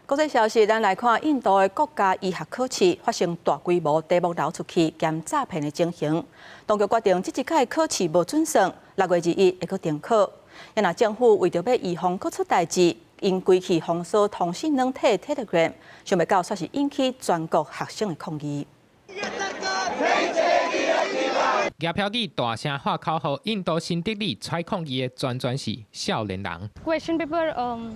國際消息，咱來看印度的國家醫學考試發生大規模題目流出去兼詐騙的情形。當局決定這一屆考試無準算，6月21會閣重考。若政府為著欲預防閣出代誌，𪜶規氣封鎖通訊軟體 Telegram，想袂到煞是引起全國學生的抗議。舉標語大聲喊口號，印度新德里出來抗議的全全是少年人。 Question paper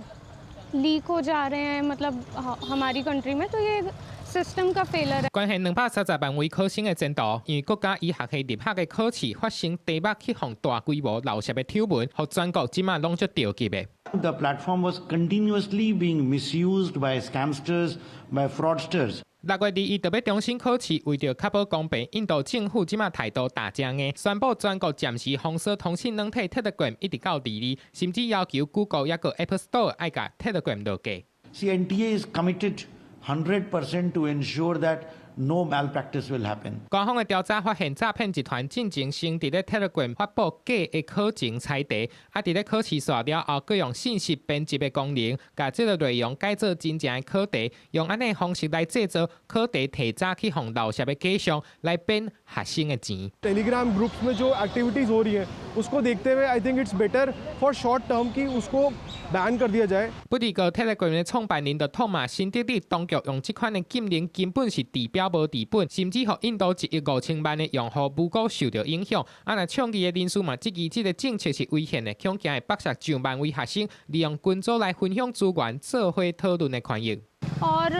leak हो जा रहे हैं मतलब हमारी कंट्री में तो ये सिस्टम का फेलर है。關係230萬位考生的前途，因為國家醫學系入學的考試發生題目去予大規模漏洩的醜聞，予全國這馬攏足著急的。 The platform was continuously being misused by scamsters, by fraudsters. 6月21就欲重新考試，為著確保公平，印度政府這馬態度大正硬，宣布全國暫時封鎖通訊軟體 Telegram 一直到22，甚至要求 Google 抑閣 App Store 愛共 Telegram 落架。 NTA is committed 100% to ensure that no malpractice will happen。官方的調查發現，詐騙集團進前先佇咧 Telegram 發布假的考前猜題，佇咧考試煞了後，閣用信息編輯的功能，共這个內容改做真正的考題，用按呢方式來製造考題提早去予漏洩的假象，來騙學生的錢。 Telegram groups में जो activities हो रही है उसको देखते हुए I think it's better for short term कि उसको बैन कर दिया जाए。不過 Telegram 的創辦人就痛罵新德里當局用這款的禁令根本是治標無治本，甚至予印度1億5千萬的用戶無辜受著影響。若倡議的人士嘛質疑這个政策是違憲的，恐驚會剝削上萬位學生利用群組來分享資源、做伙討論的權益。 और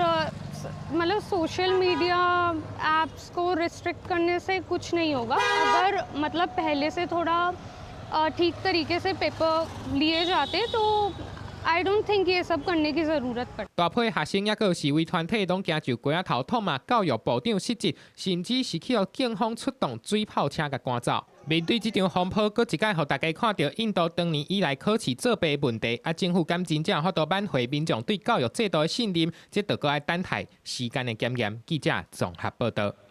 मतलब social media apps को रिस्ट्रिक्ट करने से कुछ नहीं होगा। अगर मतलब पहले से थोड़ा ठीक तरीके से पेपर लिए जाते तो I don't think ये सब करने की ज़रूरत पड़ती。大批學生抑閣示威團體攏驚就街仔頭痛罵教育部長失職，甚至是去予警方出動水炮車共趕走。面對這場風波，閣一擺予大家看著印度長年以來考試作弊問題，政府敢真正有法度挽回民眾對教育制度的信任？這著閣愛等待時間的檢驗。記者綜合報導。